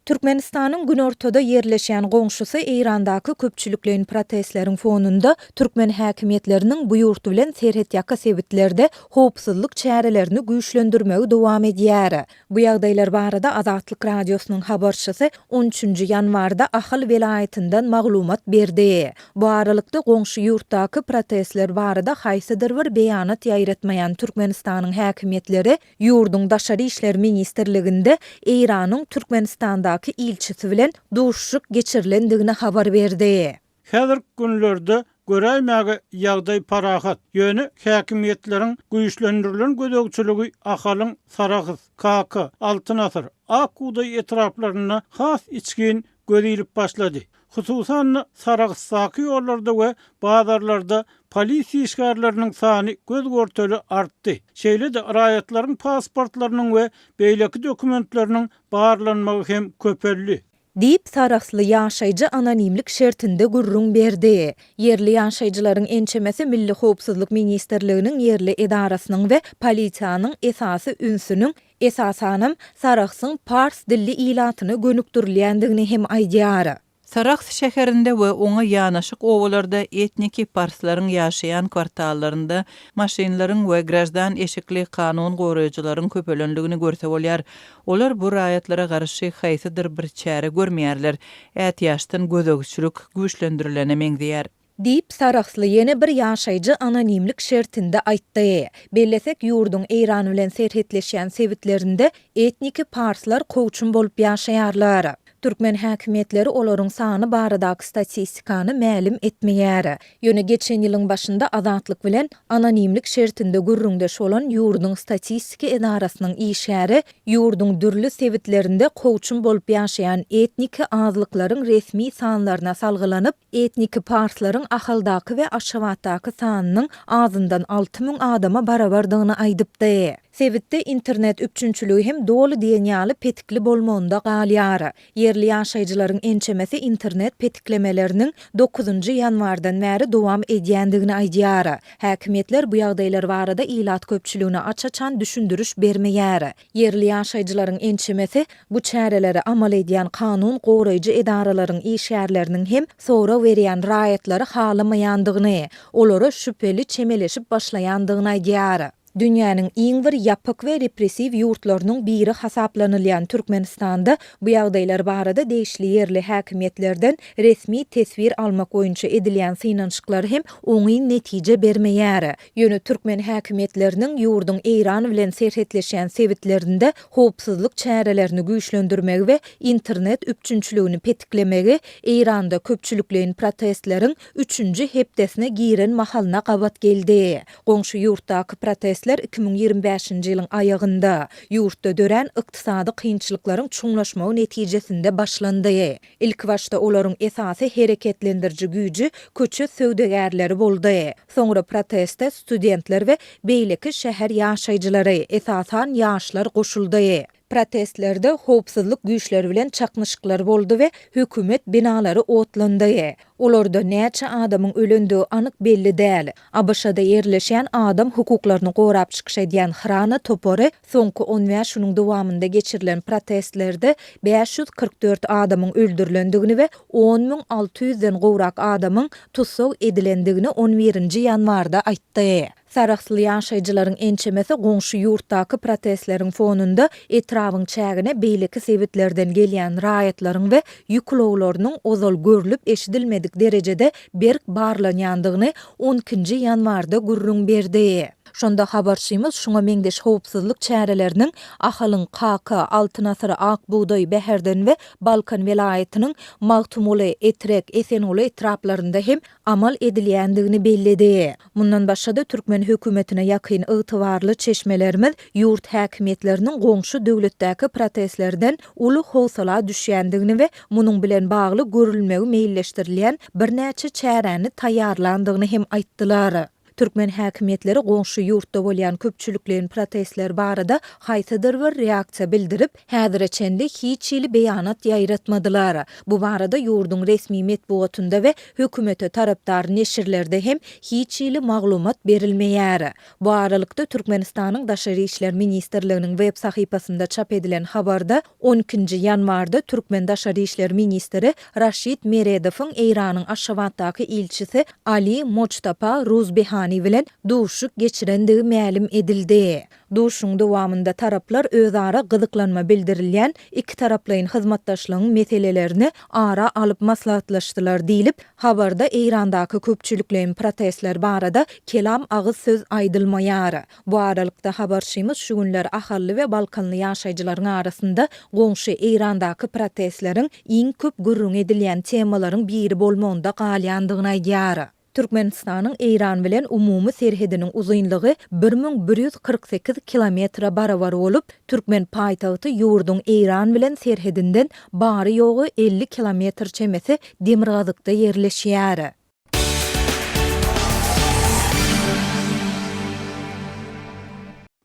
Türkmenistanyň günortada ýerleşýän goňşusy Eýrandaky köpçülikleýin protestleriň fonunda türkmen häkimiýetleriniň bu ýurt bilen serhetýaka sebitlerde howpsuzlyk çärelerini güýçlendirmegi dowam edýär. Bu ýagdaýlar barada Azatlyk Radiosynyň habarçysy on üçünji ýanwarda Ahal welaýatyndan maglumat berdi. Bu aralykda, goňşy ýurtdaky protestler barada haýsydyr bir beýanat ýaýratmaýan Türkmenistanyň häkimiýetleri ýurduň Daşary işler ministrliginde Eýranyň Türkmenistandaky ilçisi bilen duşuşyk geçirilendigini habar berdi. Häzirki günlerde göräýmäge ýagdaý parahat, ýöne häkimiýetleriň güýçlendirilen gözegçiligi Ahalyň Sarahs, Kaka, Altyn asyr, Ak bugdaý etraplarynda has içgin göz ilip başlady. Hususan-da, Sarahsdaky ýollarda we bazarlarda polisiýa işgärleriniň sany göz-görtele artdy. Şeýle-de, raýatlaryň pasportlarynyň we beýleki dokumentleriniň barlanmagy hem köpeldi. Diýip, sarahsly ýaşaýjy anonimlik şertinde gürrüň berdi. Ýerli ýaşaýjylaryň ençemesi Milli howpsuzlyk ministrliginiň ýerli edarasynyň we polisiýanyň esasy ünsüniň, esasanam, Sarahsyň pars dilli ilatyna gönükdirilýändigini hem aýdýar. Sarahs şäherinde we oňa ýanaşyk obalarda etniki parslaryň ýaşaýan kwartallarynda maşynlaryň we graždan eşikli kanun goraýjylaryň köpelendigini görse bolýar. Olar bu raýatlara garşy haýsydyr bir çäre görmeýärler. Ätiýaçdan gözegçilik güýçlendirilene meňzeýär. Diýip, sarahsly ýene bir ýaşaýjy anonimlik şertinde aýtdy. Bellesek, ýurduň Eýran bilen serhetleşýän sebitlerinde etniki parslar kowçum bolup ýaşaýarlar. Türkmen häkimiýetleri olaryň sany baradaky statistikany mälim etmeýär. Ýöne geçen ýylyň başynda Azatlyk bilen anonimlik şertinde gürrüňdeş bolan ýurduň statistiki edarasynyň işgäri ýurduň dürli sebitlerinde kowçum bolup ýaşaýan etniki azlyklaryň resmi sanlaryna salgylanyp, etniki parslaryň Ahaldaky we Aşgabatdaky sanynyň azyndan 6000 adama barabardygyny aýdypdy. Sebitde internet üpjünçiligi hem doly diýen ýaly petikli bolmagynda galýar. Ýerli ýaşaýjylaryň ençemesi internet petiklemeleriniň dokuzynjy ýanwardan bäri dowam edýändigini aýdýar. Häkimiýetler bu ýagdaýlar barada ilat köpçüligine aç-açan düşündiriş bermeýär. Ýerli ýaşaýjylaryň ençemesi bu çäreleri amal edýän kanun goraýjy edaralaryň işgärleriniň hem sorag berýän raýatlary halamaýandygyny, olara şübheli çemeleşip başlaýandygyny aýdýar. Dünýäniň iň bir ýapyk we repressiw ýurtlarynyň biri hasaplanylýan Türkmenistanda bu ýagdaýlar barada degişli ýerli häkimiýetlerden resmi teswir almak boýunça edilýän synanyşyklar hem oňyn netije bermeýär. Ýöne türkmen häkimiýetleriniň ýurduň Eýran bilen serhetleşýän sebitlerinde howpsuzlyk çärelerini güýçlendirmegi we internet üpjünçiligini petiklemegi Eýranda köpçülikleýin protestleriň üçünji hepdesine giren mahalyna gabat geldi. Goňşy ýurtdaky protestler 2025-nji ýylyň aýagynda, ýurtda dörän ykdysady kynçylyklaryň çuňlaşmagy netijesinde başlandy. Ilkibaşda olaryň esasy hereketlendiriji güýji köçe söwdagärleri boldy. Soňra proteste studentler we beýleki şäher ýaşaýjylary, esasan ýaşlar goşuldy. Protestlerde howpsuzlyk güýçleri bilen çaknyşyklar boldy we hökümet binalary otlandy. Olarda näçe adamyň ölendigi anyk belli däl. ABŞ-da ýerleşýän adam hukuklaryny gorap çykyş edýän Hrana topary soňky on bäş günüň dowamynda geçirilen protestlerde 544 adamyň öldürilendigini we 10 600-den gowrak adamyň tussag edilendigini on birinji ýanwarda aýtdy. Sarahsly ýaşaýjylaryň ençemesi goňşy ýurtdaky protestleriň fonunda etrabyň çägine beýleki sebitlerden gelýän raýatlaryň we ýük ulaglarynyň ozal görlüp-eşidilmedik derejede berk barlanýandygyny on ikinji ýanwarda gürrüň berdi. Şonda habarçymyz şuňa meňzeş howpsuzlyk çäreleriniň Ahalyň Kaka, Altyn asyr, Ak bugdaý, Bäherden we Balkan welaýatynyň Magtymguly, Etrek, Esenguly etraplarynda hem amal edilýändigini belledi. Mundan başga-da, türkmen hökümetine ýakyn ygtybarly çeşmelerimiz ýurt häkimiýetleriniň goňşy döwletdäki protestlerden uly howsala düşýändigini we munuň bilen bagly görülmegi meýilleşdirilýän birnäçe çäräni taýýarlandygyny hem aýtdylar. Türkmen häkimiýetleri goňşy ýurtda bolýan köpçülikleýin protestler barada haýsydyr bir reaksiýa bildirip, häzire çenli hiç hili beýanat ýaýratmadylar. Bu barada ýurduň resmi metbugatynda we hökümete tarapdar neşirlerde hem hiç hili maglumat berilmeýär. Bu aralykda, Türkmenistanyň Daşary işler ministrliginiň web sahypasynda çap edilen habarda on ikinji ýanwarda türkmen daşary işler ministri Raşid Meredowyň Eýranyň Aşgabatdaky ilçisi Ali Mojtapa Ruzbehani bilen duşuşyk geçirendigi mälim edildi. Duşuşygyň dowamynda taraplar özara gyzyklanma bildirilýän ikitaraplaýyn hyzmatdaşlygyň meselelerini ara alyp maslahatlaşdylar diýlip, habarda Eýrandaky köpçülikleýin protestler barada kelam agyz söz aýdylmaýar. Bu aralykda, habarçymyz şu günler ahally we balkanly ýaşaýjylaryň arasynda goňşy Eýrandaky protestleriň iň köp gürrüňi edilýän temalaryň biri bolmagynda galýandygyny aýdýar. Türkmenistanyň Eýran bilen umumy serhediniň uzynlygy 1148 kilometre barabar bolup, türkmen paýtagty ýurduň Eýran bilen serhedinden bary-ýogy 50 kilometr çemesi demirgazykda ýerleşýär.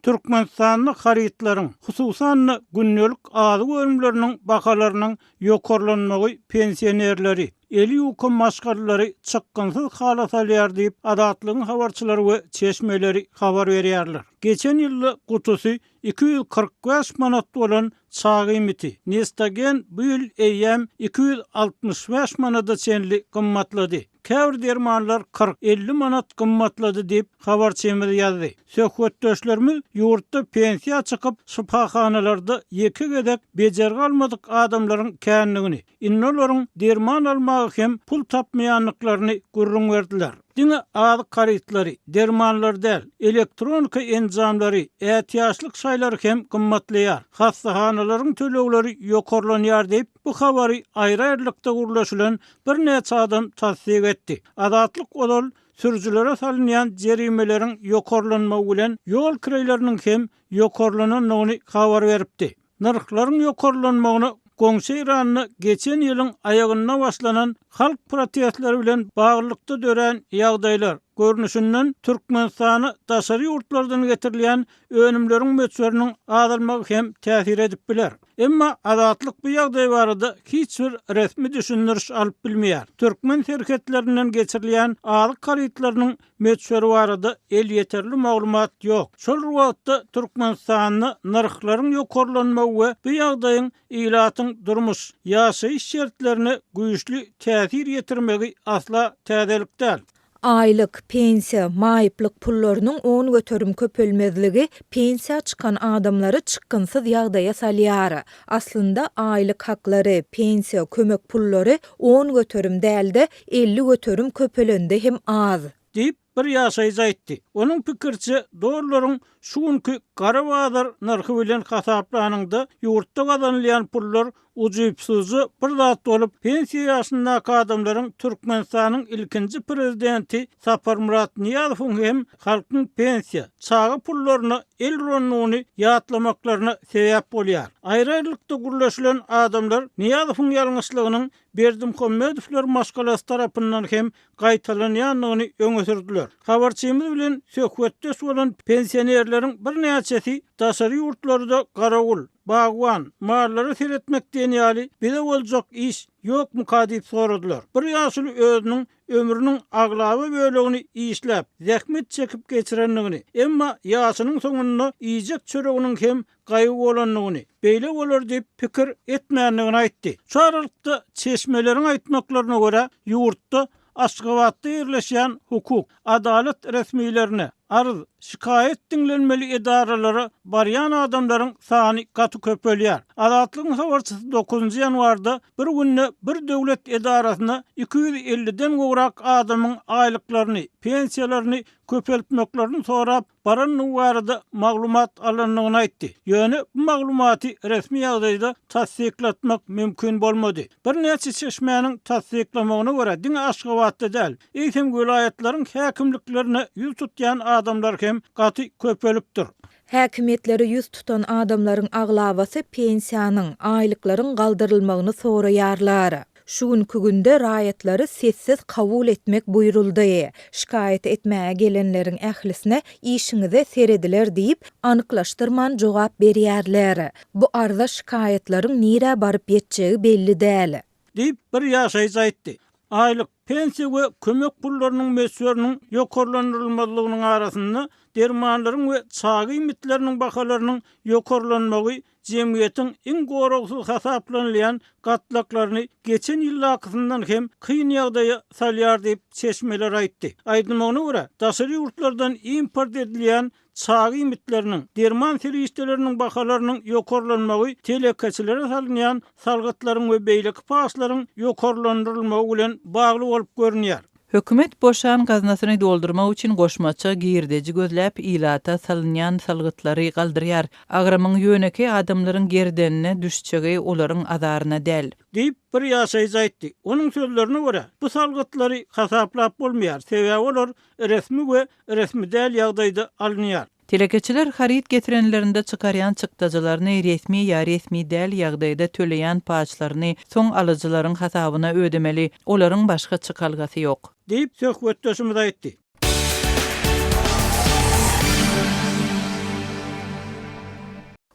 Türkmenistanda harytlaryň, hususan-da, gündelik azyk önümleriniň bahalarynyň ýokarlanmagy pensionerleri, eli ýuka maşgalalary çykgynsyz hala salýar diýip, Azatlygyň habarçylary we çeşmeleri habar berýärler. Geçen ýylda gutusy 245 manat bolan çaga iýmiti, Nestagen bu ýyl eýýäm 265 manada çenli gymmatlady. Käbir dermanlar 40, 50 manat gymmatlady diýip, habarçymyz ýazdy. Söhbetdeşlerimiz ýurtda pensiýa çykyp, şypahanalarda ýeke gezek bejergi almadyk adamlaryň kändigini, indi olaryň derman almaga hem pul tapmaýandyklaryny gürrüň berdiler. Diňe azyk harytlary, dermanlar däl, elektronika enjamlary, ätiýaçlyk şaýlary hem gymmatlaýar, hassahanalaryň tölegleri ýokarlanýar diýip, bu habary aýry-aýrylykda gürleşilen birnäçe adam tassyk etdi. Azatlyk ozal sürüjilere salynýan jerimeleriň ýokarlanmagy bilen ýol kireýleriniň hem ýokarlanandygyny habar beripdi. Nyrhlaryň ýokarlanmagyna goňşy Eýranda geçen ýylyň aýagynda başlanan halk protestleri bilen baglylykda dörän ýagdaýlar, görnüşinden Türkmenistana daşary ýurtlardan getirilýän önümleriň möçberiniň azalmagy hem täsir edip biler. Emma Azatlyk bu ýagdaý barada hiç bir resmi düşündiriş alyp bilmeýär. Türkmen serhetlerinden geçirilýän azyk harytlarynyň möçberi barada elýeterli maglumat ýok. Şol bir wagtda, Türkmenistanda nyrhlaryň ýokarlanmagy we bu ýagdaýyň ilatyň durmuş, ýaşaýyş şertlerine güýçli täsir ýetirmegi asla täzelik däl. Aýlyk, pensiýa, maýyplyk pullarynyň 10% köpelmezligi pensiýa çykan adamlary çykgynsyz ýagdaýa salýar. Aslynda, aýlyk haklary, pensiýa, kömek pullary 10% däl-de, 50% köpelende hem az. Diýip, bir ýaşaýjy aýtdy. Onuň pikiriçe, dollaryň şu günki gara bazar nyrhy bilen hasaplanyňda, ýurtda gazanylýan pullar ujypsyzja bir zat bolup, pensiýa ýaşyndaky adamlaryň Türkmenistanyň ilkinji prezidenti Saparmyrat Nyýazowyň hem halkyň pensiýa, çaga pullaryna el urandygyny ýatlamaklaryna sebäp bolýar. Aýry-aýrylykda gürleşilen adamlar Nyýazowyň ýalňyşlygynyň Berdimuhamedowlar maşgalasy tarapyndan hem gaýtalanýandygyny öňe sürdüler. Habarçymyz bilen söhbetdeş bolan pensionerleriň birnäçesi daşary ýurtlarda garawul, bagban, mallara seretmek diýen ýaly bize boljak iş ýokmuka diýip soradylar. Bir ýaşuly özüniň ömrüniň aglaba bölegini işläp, zähmet çekip geçirendigini, emma ýaşynyň soňunda iýjek çöreginiň hem gaýgy bolandygyny, beýle bolar diýip pikir etmändigini aýtdy. Şu aralykda, çeşmeleriň aýtmaklaryna görä, ýurtda Aşgabatda ýerleşýän hukuk, adalat resmilerine, arz, şikaýat diňlenmeli edaralara barýan adamlaryň sany gaty köpelýär. Azatlygyň habarçysy dokuzynjy ýanwarda bir günde bir döwlet edarasyna 250-den gowrak adamyň aýlyklaryny, pensiýalaryny köpeltmeklerini sorap, barandygy barada maglumat alandygyny aýtdy. Ýöne bu maglumaty resmi ýagdaýda tassyklatmak mümkin bolmady. Birnäçe çeşmäniň tassyklamagyna görä, diňe Aşgabatda däl, eýsem welaýatlaryň häkimliklerine ýüz tutýan adamlar hem gaty köpelipdir. Häkimiýetlere ýüz tutan adamlaryň aglabasy pensiýanyň, aýlyklaryň galdyrylmagyny soraýarlar. Şu günki günde raýatlary sessiz kabul etmek buýruldy. Şikaýat etmäge gelenleriň ählisine işiňize serediler diýip, anyklaşdyrman jogap berýärler. Bu arza-şikaýatlaryň nirä baryp ýetjegi belli däl. Diýip, bir ýaşaýjy aýtdy. Aýlyk, pensiýa we kömek pullarynyň möçberiniň ýokarlandyrylmazlygynyň arasynda dermanlaryň we çaga iýmitleriniň bahalarynyň ýokarlanmagy jemgyýetiň iň goragsyz hasaplanylýan gatlaklaryny geçen ýyldakysyndan hem kyn ýagdaýa salýar diýip, çeşmeler aýtdy. Aýdylmagyna görä, daşary ýurtlardan import edilýän çaga iýmitleriniň, derman serişdeleriniň bahalarynyň ýokarlanmagy telekeçilere salynýan salgytlaryň we beýleki paçlaryň ýokarlandyrylmagy bilen bagly bolup görünýär. Hökümet boşan gaznasyny doldurmak üçin goşmaça girdeji gözläp, ilata salynýan salgytlary galdyrýar. Agramyň ýönekeý adamlaryň gerdenine düşjegi olaryň azaryna däl. Diýip, bir ýaşaýjy aýtdy. Onuň sözlerine görä, bu salgytlary hasaplap bolmaýar, sebäbi olar resmi we resmi däl ýagdaýda alynýar. Telekeçiler haryt getirenlerinde çykarýan çykdajylaryny resmi ýa resmi däl ýagdaýda töleýän paçlaryny soň alyjylaryň hasabyna ödemeli, olaryň başga çykalgasy ýok. Diýip, söhbetdeşimiz aýtdy.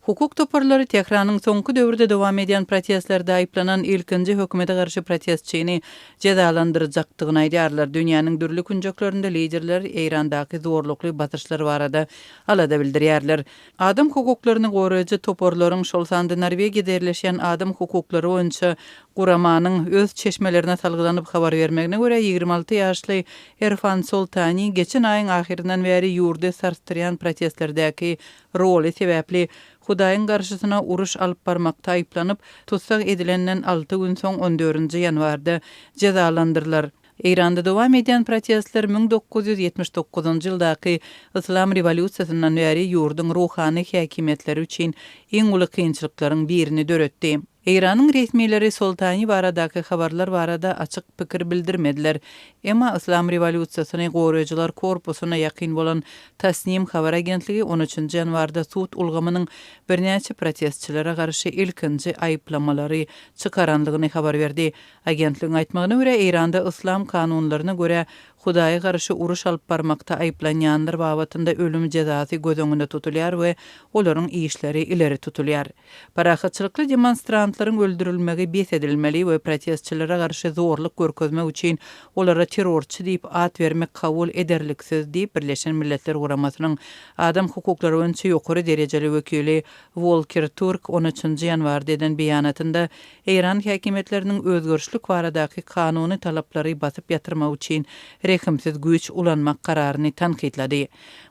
Hukuk toparlary Tähranyň soňky döwürde dowam edýän protestlerde aýyplanan ilkinji hökümete garşy protestçyny jezalandyrjakdygyny aýdýarlar. Dünýäniň dürli künjeklerinde liderler Eýrandaky zorlukly basyşlar barada alada bildirýärler. Adam hukuklaryny goraýjy toparlaryň, şol sanda Norwegiýada ýerleşýän adam hukuklary boýunça guramanyň öz çeşmelerine salgylanyp habar bermegine görä, 26 ýaşly Erfan Soltani geçen aýyň ahyryndan bäri ýurdy sarsdyrýan protestlerdäki roly sebäpli Hudaýyň garşysyna uruş alyp barmakda aýyplanyp, tussag edilenden alty gün soň on dördünji ýanwarda jezalandyrylar. Eýranda dowam edýän protestler 1979-njy ýyldaky Yslam rewolýusiýasyndan bäri ýurduň ruhany häkimiýetleri üçin iň uly kynçylyklaryň birini döretdi. Eýranyň resmileri Soltani baradaky habarlar barada açyk pikir bildirmediler. Emma Yslam rewolýusiýasyny goraýjylar korpusyna ýakyn bolan Tasnim habar agentligi on üçünji ýanwarda sud ulgamynyň birnäçe protestçilere garşy ilkinji aýyplamalary çykarandygyny habar berdi. Agentligiň aýtmagyna görä, Eýranda yslam kanunlaryna görä, Hudaýa garşy uruş alyp barmakda aýyplanýanlar babatynda ölüm jezasy göz öňünde tutulýar we olaryň işleri ileri tutulýar. Parahatçylykly demonstrantlaryň öldürilmegi bes edilmeli we protestçilere garşy zorluk görkezmek üçin olara terrorçy diýip at bermek kabul ederliksiz diýip, Birleşen Milletler Guramasynyň adam hukuklary boýunça ýokary derejeli wekili Wolker Türk on üçünji ýanwarda eden beýanatynda Eýran häkimiýetleriniň özgerişlik baradaky kanuny talaplary basyp ýatyrmak üçin rehimsiz güýç ulanmak kararyny tankytlady.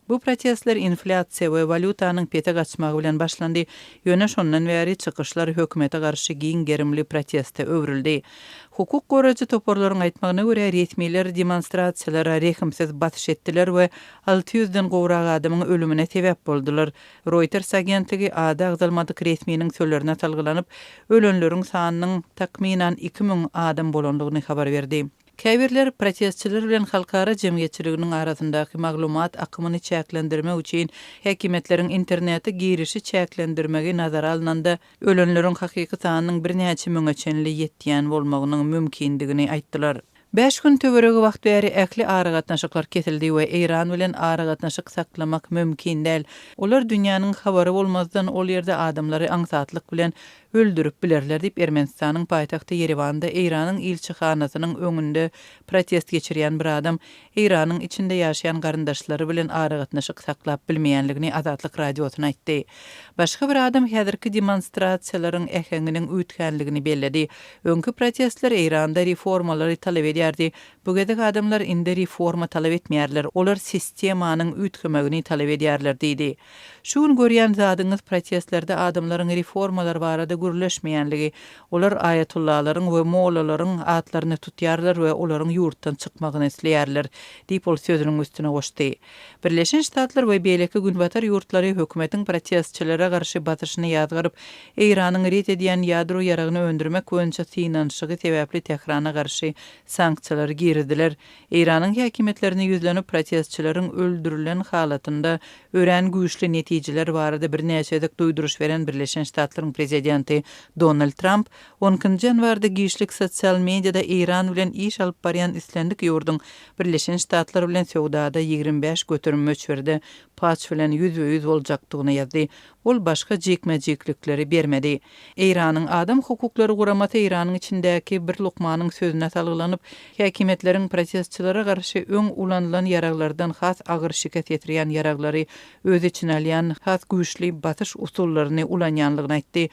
Bu protestler inflýasiýa we walýutanyň pese gaçmagy bilen başlandy, ýöne şondan bäri çykyşlar hökümete garşy giň gerimli proteste öwrüldi. Hukuk goraýjy toparlaryň aýtmagyna görä, resmiler demonstrasiýalara rehimsiz basyş etdiler we alty ýüzden gowrak adamyň ölümine sebäp boldular. Reuters agentligi ady agzalmadyk resminiň sözlerine salgylanyp, ölenleriň sanynyň, takmynan, 2000 adam bolandygyny habar berdi. Käbirler protestçiler bilen halkara jemgyýetçiliginiň arasyndaky maglumat akymyny çäklendirmek üçin häkimiýetleriň internete girişi çäklendirmegi nazara alnanda, ölenleriň hakyky sanynyň birnäçe müňe çenli ýetýän bolmagynyň mümkindigini aýtdylar. Bäş gün töweregi wagt bäri ähli aragatnaşyklar kesildi we Eýran bilen aragatnaşyk saklamak mümkin däl. Olar dünýäniň habary bolmazdan ol ýerde adamlary aňsatlyk bilen öldürip bilerler diýip, Ermenistanyň paýtagty Ýerewanda Eýranyň ilçihanasynyň öňünde protest geçirýän bir adam Eýranyň içinde ýaşaýan garyndaşlary bilen aragatnaşyk saklap bilmeýänligini Azatlyk Radiosyna aýtdy. Başga bir adam häzirki demonstrasiýalaryň äheňiniň üýtgänligini belledi. Öňki protestler Eýranda reformalary talap edýärdi. Bu gezek adamlar indi reforma talap etmeýärler, olar sistemanyň üýtgemegini talap edýärler diýdi. Şu gün görýän zadyňyz protestlerde adamlaryň reformalar barada gürleşmeýänligi. Olar aýatollalaryň we mollalaryň atlaryny tutýarlar we olaryň ýurtdan çykmagyny isleýärler, diýip ol sözüniň üstüne goşdy. Birleşen Ştatlar we beýleki günbatar ýurtlary hökümetiň protestçilere garşy basyşyny ýazgaryp, Eýranyň ret edýän ýadro ýaragyny öndürmek boýunça synanyşygy sebäpli Tährana garşy sanksiýalary girizdiler. Eýranyň häkimiýetlerine ýüzlenip, protestçileriň öldürilen halatynda örän güýçli netijeler barada birnäçe gezek duýduryş beren Birleşen Ştatlaryň prezidenti. prezidenti Donald Tramp on ikinji ýanwarda giçlik sosial mediada Eýran bilen iş alyp barýan islendik ýurduň Birleşen Ştatlar bilen söwdada 25% möçberde paç bilen ýüzbe-ýüz boljakdygyny ýazdy. Ol başga jikme-jiklikleri bermedi. Eýranyň Adam hukuklary guramasy Eýranyň içindäki bir lukmanyň sözüne salgylanyp, häkimiýetleriň protestçilere garşy öň ulanylan ýaraglardan has agyr şikes ýetirýän ýaraglary öz içine alýan has güýçli basyş usullaryny ulanýanlygyny aýtdy.